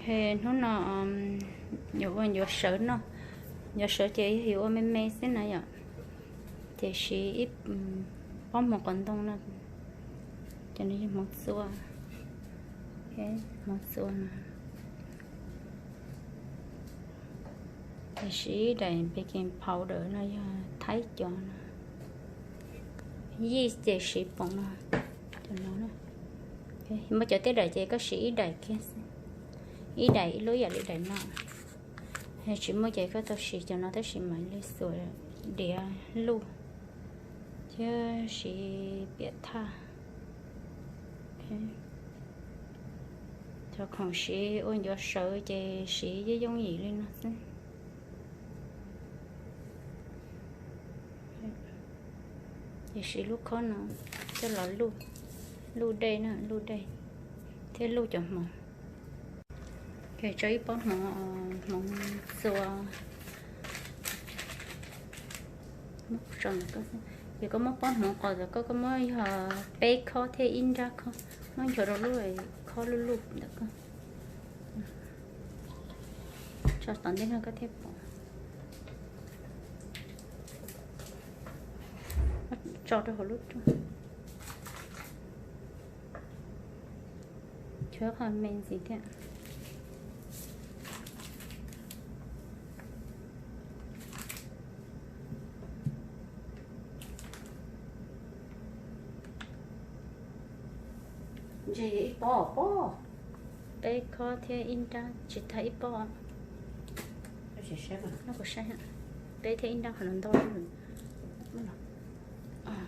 Hnub no yuav ua ncuav sawv no, ncuav sawv ces yog yuav ua me me xwb na yom. Ces siv ib pob hmoov qos ntoo no, ces no yog hmoov txua, hmoov txua no. Ces siv ib daim baking powder no yog thaib cov no, yeast ces siv poom no, cov no. Muaj cov tej daim ces koj siv ib daim kiag xwb, ib daim ib lub yam li daim no. Yog tsis muaj ces koj tau siv cov no tab sis mam li xuas diav luj thiab siv piam thaj. Cov khoom siv ua ncuav sawv ces siv yooj yooj yim li no xwb. Ces siv lub khob no coj los luj, luj dej na, luj dej thiab luj cov hmoov. Ces tso ib pob hmoov, hmoov txua. Ces koj muab pob hmoov qos ntawm koj, koj muab yog peb khob thiab ib nrab khob, muab nchuav rau lub khob luj luj ntawm koj. Tso tom ntej no koj thiaj pom. Tso rau hauv lub rooj. Chuav qhov me ntxiv thiab. Peb khob thiab ib nrab tsis tag ib pob. Kuv saib, peb thiab ib nrab qhov no ntau.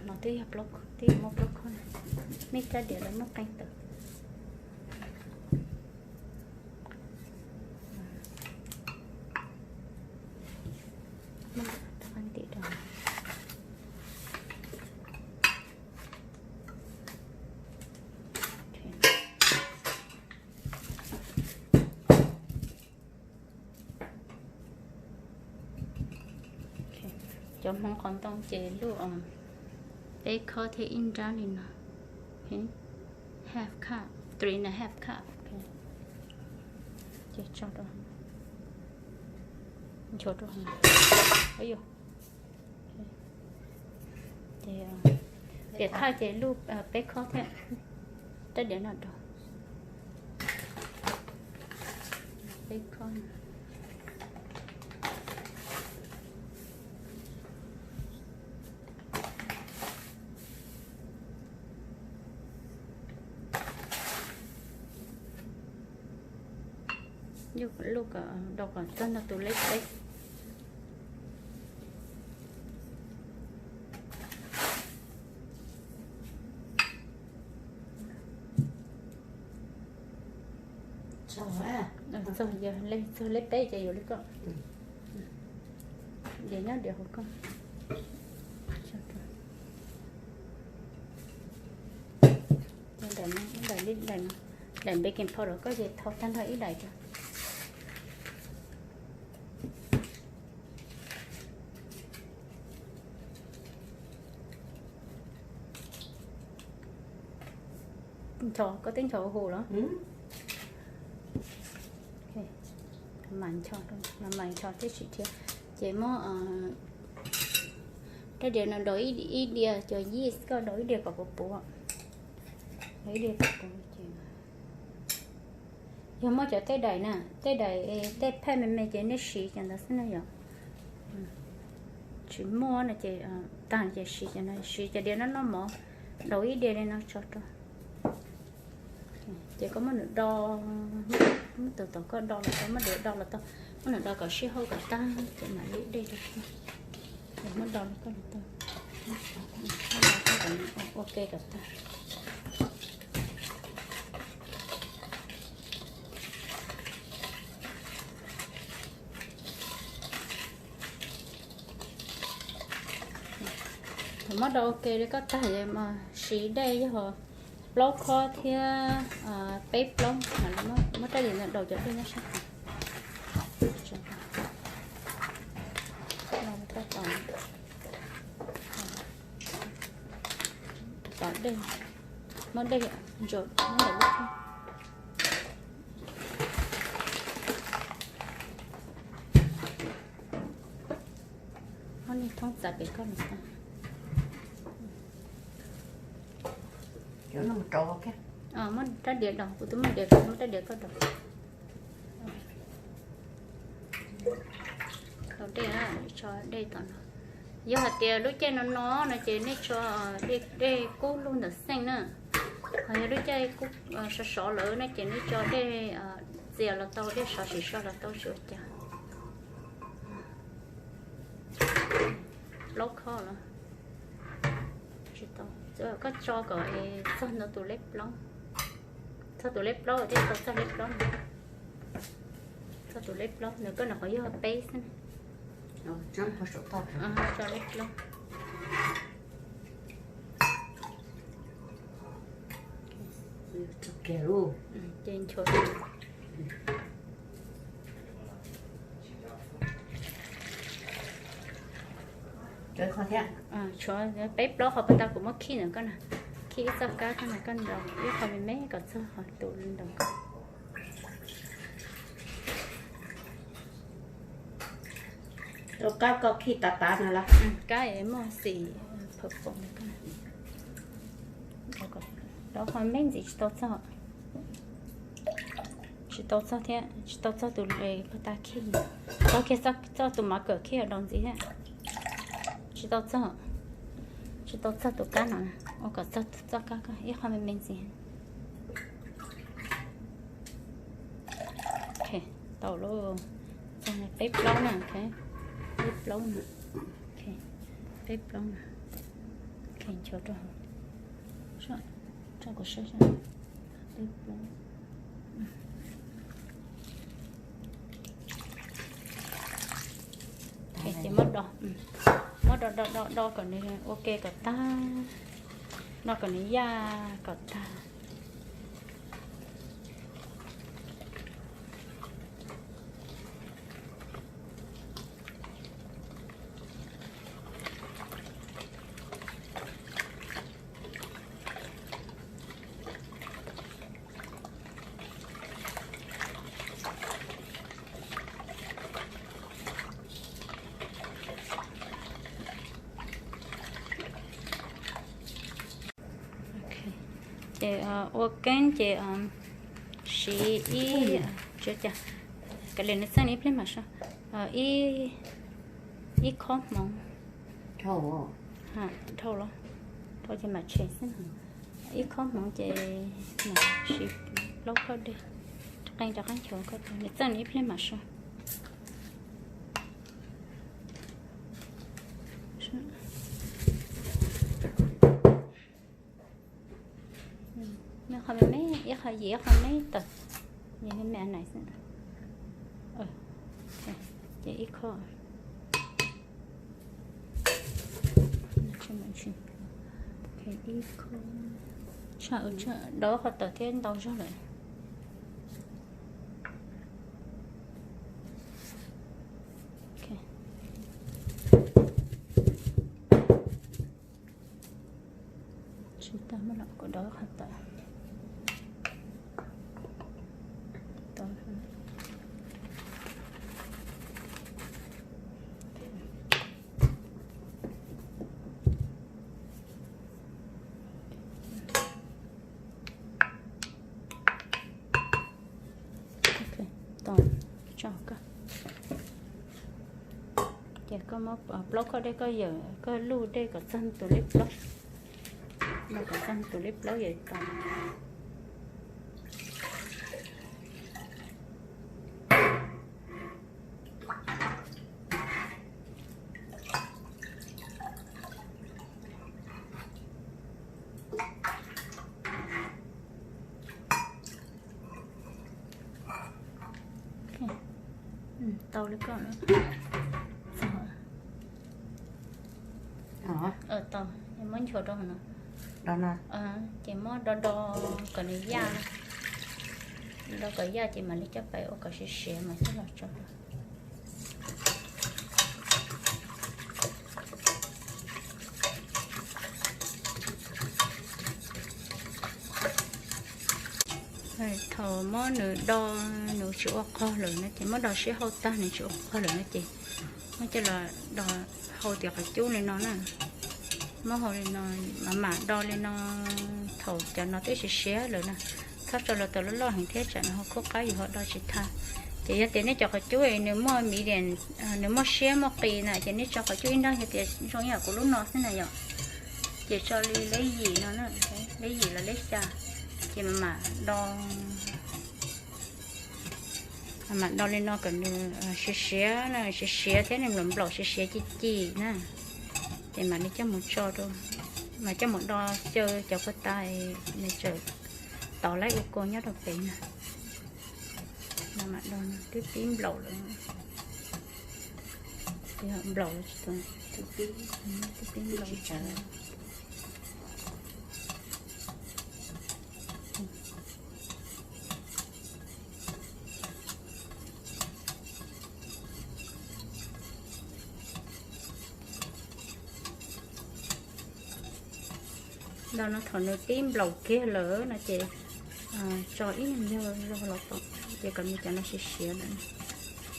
No twb yog, twb yog muaj plaub khob na. Mej rab diav lawv muaj qee tawm. Cov hmoov qos ntoo ces luj peb khob thiab ib nrab li no. Half cup, three and a half cup. Ces tso rau, nchuav rau. Ces piam thaj ces luj peb khob thiab. Rab diav no rau peb khob. Luj kom dau kom txog no tus leb peb. Txog, yog txog leb peb ces yuav li koj. Diav nyob diav hauv koj. Daim baking powder koj ces thau tag nrho ib daim rau. Nchos, koj twb nchos hu los? Mas nchos, mas nchos thiab sim thiab. Ces muab rab diav no daus ib diav, cov yeast koj daus ib diav kom puv puv. Daus ib diav kom puv ces yog muaj cov tej daim na, tej daim tej phaj me me ces nej siv cov ntawd xwb na yom. Tsis muaj no ces tag ces siv cov no, siv cov diav noj noj mov, daus ib diav li no tso rau. Ces koj muab nws do, muab tus tom koj do los tau, muab diav do los tau, muab nws do kom sib hauj kom tag ces mam li dej rau. Muab do los koj los tau, ua ke kom tag. Thaum muab do ua ke li koj tag mas siv dej yog plaub khob thiab peb plaub, muab rab diav ntawd daus cov dej nyob sab tom dej, muab dej ntsuas muab ntawm lub khob. Thoob txav pem koj no. Muab rab diav do, kuv twb muab diav, kuv muab rab diav koj do. Tau dej, tso dej tom no. Yog hais tias lub caij no no no ces nej tso dej kub lug ntawm xeej na. Ho yog lub caij kub sov sov lawm no ces nej tso dej txias los tau, dej sov sim so los tau, tsis ua cas. Plaub khob los tsis tau, koj tso kom txog ntawm tus lej plaub. Txog tus lej plaub thiaj tau txog lej plaub. Txog tus lej plaub ntawd, koj nws qhov yog peb xwb. Tso lej plaub. Ces nchuav. Tshuav peb plaub qhov pas tas kuv muab khij ntawm koj na, khij ib txoj kab koj na, koj ntaus ib qho me me kom txog qhov tus ntaus koj. Tus kab koj khij tav tav no los? Kab muaj xim purple no koj. Rau qhov me ntxiv tsis tau txog. Tsis tau txog thiab, tsis tau txog tus pas tas khij. Txog kiag txog tus mov kawm khij daus ntxiv thiab. Tsis tau txog, tsis tau txog tus kab no, ua kom txog txoj kab koj ib qho me me ntxiv. Ok, tau lawm. Txog peb plaub na, peb plaub na, peb plaub na. Ok, nchuav rau hauv, tso kuv saib, peb plaub. Ces muab do, muab do do do do kom nws ua ke kom tag, do kom nws yaj kom tag. Ces ua keeb ces siv ib, kav liam nws txeej ib pliag mam so, ib khob hmoov. Dhau los, dhau ces mam tshem xwb. Ib khob hmoov ces mam siv plaub khob dej, qee rov qab nchuav koj, nws txeej nws ib pliag mam so. Qhov me me, ib qho yim ib qho me tawm, yim me me nais xwb. Ces ib khob, ib khob, tshaj, tshaj, do qhov tawm thiab ntau zog lawm. Tsis tau, muab los kuv do qhov tawm. Tso koj. Ces koj muab plaub khob dej koj yawm, koj luj dej kom txog tus lej plaub, no kom txog tus lej plaub yawm tau. Tau li koj na. Tau, muab nchuav rau hauv no. Ces muab do do kom nws yaj, do kom yaj ces mam li coj pais ua kom siav siav mas coj los tso. Thaum muab nws do, nws tsis ua qog lawm no ces muab do sib hau tag nws tsis ua qog lawm no ces muab coj los do hau tias qhov cub li no na. Muab hau li no, mam mam do li no. Thaum cov no twb siav siav lawm na, txhob tso los tau loj loj heev thiab tsam nws ho khub qab yus ho do tsis tag. Ces yog tias nej cov qhov cub nws muaj medium, nws muaj siab muaj qis na ces nej tso qhov cub ib nrab, yog tias zoo ib yam kuv lub no xwb na yom, ces tso li leb yim no, leb yim los leb xya, ces mam mam do, mam mam do li no kom nws siav siav, siav siav thiab nws nplaum nplaum siav siav ci ci na, ces mam li coj mus tso rau, mam coj mus do xyaw cov puag ta, nws txawm tov laib ua kua nyob rau pem na. Mam mam do, twb pib nplaum lawm, nplaum, twb pib nplaum. Do no thaum nws pib nplaum kiag lawm no ces tso ib nyuag zog los tom, ces kom nws cov no siav siav lawm,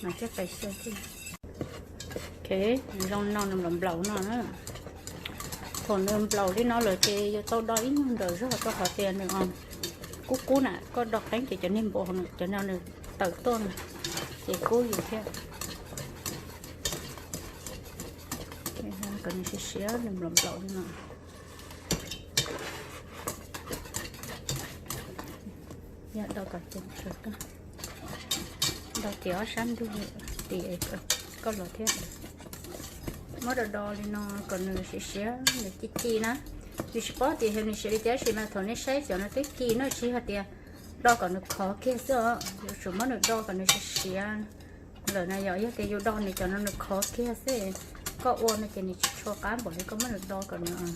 mam coj pais xyaw thiab. Zoo no nws nplaum nplaum no na. Thaum nws nplaum li no lawm ces yuav tau do ib nyuag nrawm zog rau qhov tias nws kub kub na, koj do qeeb ces cov niag npua, cov no nws tawm tuaj na, ces kub yus thiab. Kom nws siav siav nws nplaum nplaum li no. Yog do kom ceev kawg, do ces ob sab ntug tim koj los thiab. Muab do do li no kom nws siav siav nws ci ci na. Yus tsis paub tias yog nws siav li cas tab sis mas thaum nej saib cov no twb ci no, tsis hais tias do kom nws khov kiag xwb os, yuav tsum muab nws do kom nws siav siav lawm na yom. Yog tias yus do nws cov no nws khov kiag xwb, koj ua no ces nws tsis tshua qab npaum li koj muab nws do kom nws,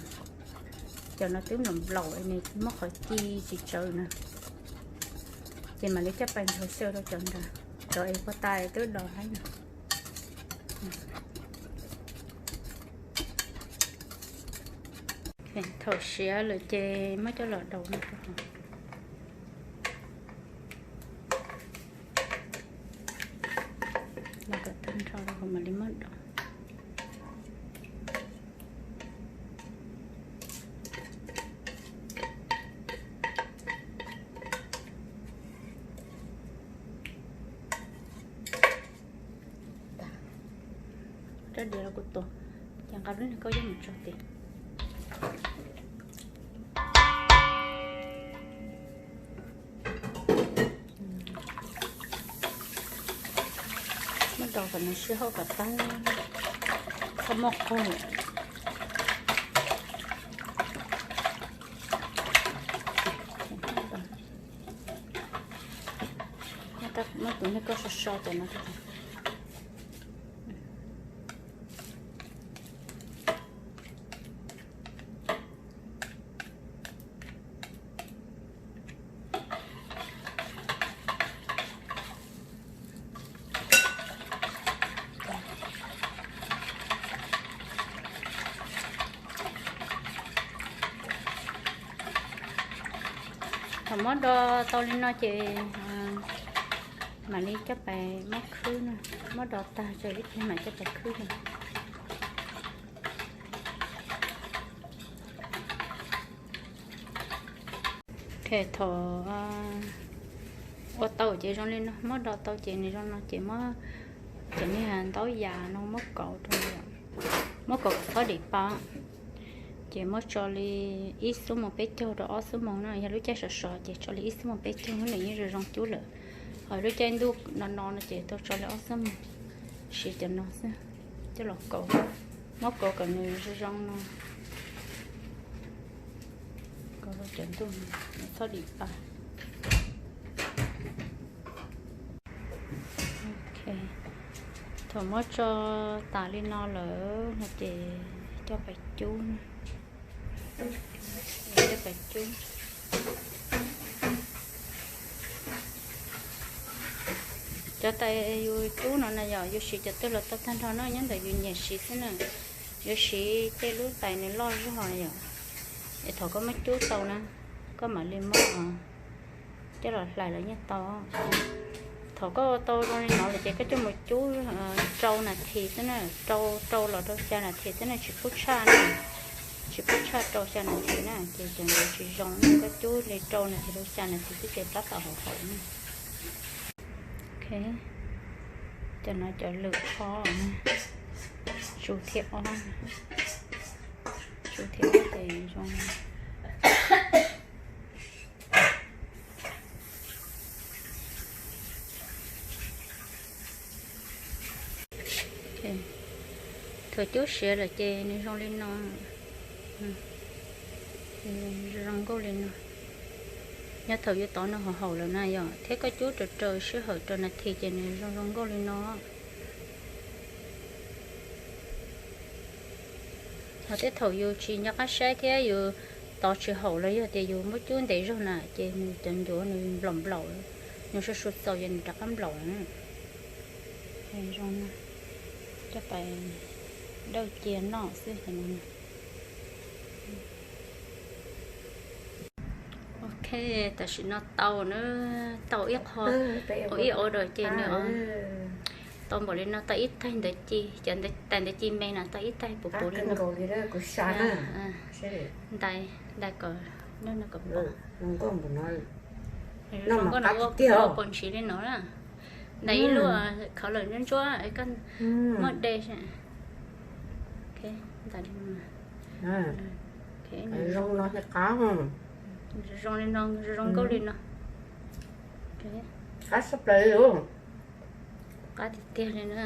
cov no twb nplaum nplaum nws muaj qhov ci tsis tsawv na. Ces mam li coj pais nrog xyaw rau cov nrad, cov es puag ta twb do haib no. Thaum siav lawm ces muab coj los daus no rau hauv. Los kom tag nrho rau hauv mam li muab daus. Rab diav los kuv tuav, ces nqa lub niag koj yuav mus tso tid. Muab do kom nws sib hauj kom tag, txhob muab qaug. Muab tus niag koj so so cov no. Thaum muab do tau li no ces mam li coj pais muab khwb na. Muab do tag tsawg ib pliag mam coj pais khwb na. Thaum ua tau ces zoo li no, muab do tau ces nws zoo no ces muab cov niag ntaub yas no muab kauv rau, muab kauv kom txhob dim pa. Ces muab tso li ib xuab moos peb caug rau ob xuab moos na, yog lub caij sov sov ces tso li ib xuab moos peb caug, lub nws yeej zoo zoo cub lawm. Ho lub caij ntuj no no no ces tau tso li ob xuab moos. Siv cov no xwb coj los kauv, muab kauv kom nws zoo zoo no, kauv rau cov ntuj txhob dim pa. Thaum muab tso tas li no lawm no ces coj pais cub, coj pais cub. Cov tais yus cub no na yom, yus siv cov twg los tau tag nrho no, nyob ntawm yus nyiam siv xwb na. Yus siv tej lub tais nws loj zog yom, es thaum koj muab cub tau na, koj mam li muab coj los hlais los yeej tau. Thaum koj ua tau zoo li no lawm ces koj coj mus cub rau nas this xwb na, rau rau los rau xya nas this xwb na, tsis pub tshaj na, tsis pub tshaj rau xya nas this na ces cov ntawd tsis zoo na, koj cub li rau nas this rau xya nas this xwb ces tab tom haum haum na. Cov no cov lwm qhov, tsu thiab ob, tsu thiab ob ces zoo. Thaum cub siav lawm ces nws zoo li no, zoo nkauj li no. Nyob thaum yuav tov nws haum haum lawm na yom, thiab koj cub raws raws sij hawm rau nas this ces nws zoo zoo nkauj li no. Ho tej thaum yus tsis nco qab saib thiab yus tov tsis haum los yog tias yus muab cub ntev zog na ces nws cov ncuav nws nplaum nplaum, nws sua sua txaus ces nws rov qab nplaum lawm. Zoo, coj pais dawj cia noj xwb. Ok, tam sim no tau na, tau ib qho, ib order ces nws tau npaum li no, tau ib taig ntawd ci, cov tais ntawd ci me na, tau ib taig puv puv li no. Ntais, ntais kom, kom pom. Zoo nkauj no ua pos ntsis li no na. Ntais ib lub khav lawm ntsuab ntsuab, muab de. Zoo no, zoo li no, zoo nkauj li no. Qab tshaj plaws li. Qab tiag tiag li na.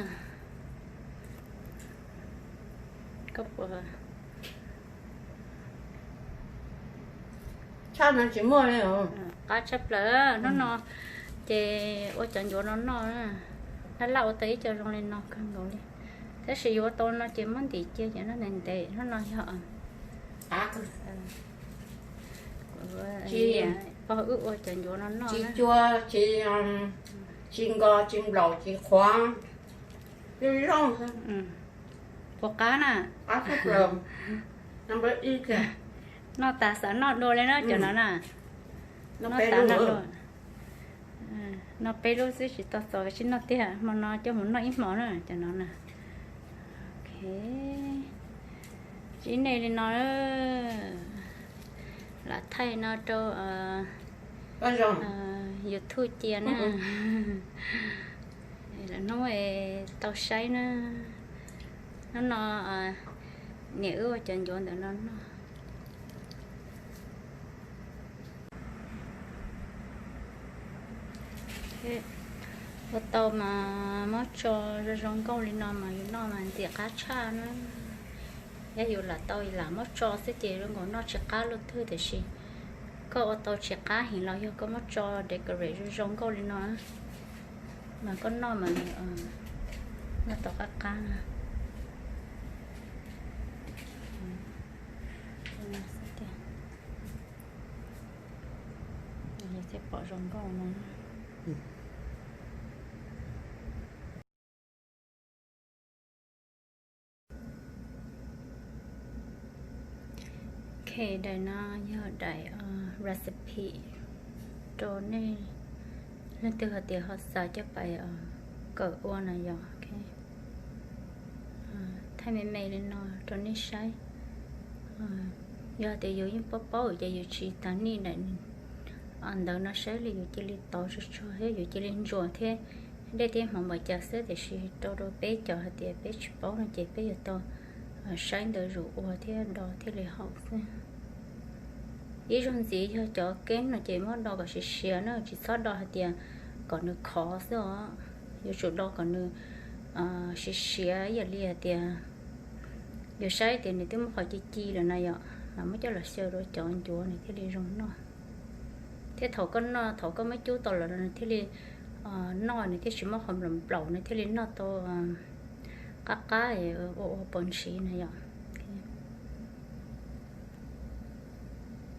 Koj puas? Tshaj no tsis muaj li. Qab tshaj plaws hnub no ces ua cov ncuav no noj. Laj laj ua tau ib co zoo li no kawg nkaus li. Tab sis yuav ua tau no ces muab ntim cia ces noj ntev ntev, hnub no yog pog wb ua cov ncuav no noj. Tsis cua, tsis, tsis nkos, tsis nplaum, tsis qhuav, zoo zoo. Puas qab na? Noj tas xav noj dua li na cov no na. Noj tas noj dua. Noj peb lub xwb tsis tau txaus, tsis noj tiag, hmo no coj mus noj ib hmo na cov no na. Tsis nej li no, lam thaij no rau YouTube cia na. Lwm hnub tau saib na. Hnub no niam wb ua cov ncuav ntawm no noj. Ua tau mas muab tso zoo zoo nkauj li no mas yus noj mas ntxim qab tshaj na. Yog yus lam tau lam muab tso xwb ces zoo nkaus noj tsis qab luaj twg, tiam sis koj ua tau tsis qab heev los yog koj muab tso decorate zoo zoo nkauj li no mas koj noj mas noj tau qab qab na. Thiaj pom zoo nkauj no. Ok, daim no yog daim recipe rau nej, leej twg hais tias ho xav coj pais kawm ua na yom. Thaij me me li no rau nej saib. Yog tias yus yeej paub paub ces yus tsis tas nij daim ntawd no saib li, yus cia li tov tsuag tsuag thiab yus cia li ntsuas thiab dej thiab hmoov npaum cas xwb, tiam sis rau rau peb cov hais tias peb tsis paub no ces peb yuav tau saib ntawd zus ua thiab do thiaj li haum xwb. Ib zaug ntxiv yog cov keeb no ces muab do kom siav siav na, tsis txhob do hais tias kom nws khov xwb os. Yuav tsum do kom nws siav siav ib yam li hais tias yus saib tias nws twb muaj qhov ci ci lawm na yom, mas muab coj los xyaw rau cov ncuav nws thiaj li zoo noj. Thiab thaum koj noj, thaum koj muab cub tau lawm nws thiaj li noj, nws thiaj tsis muaj qhov nplaum nplaum, nws thiaj li noj tau qab qab ua ua pos ntsis na yom.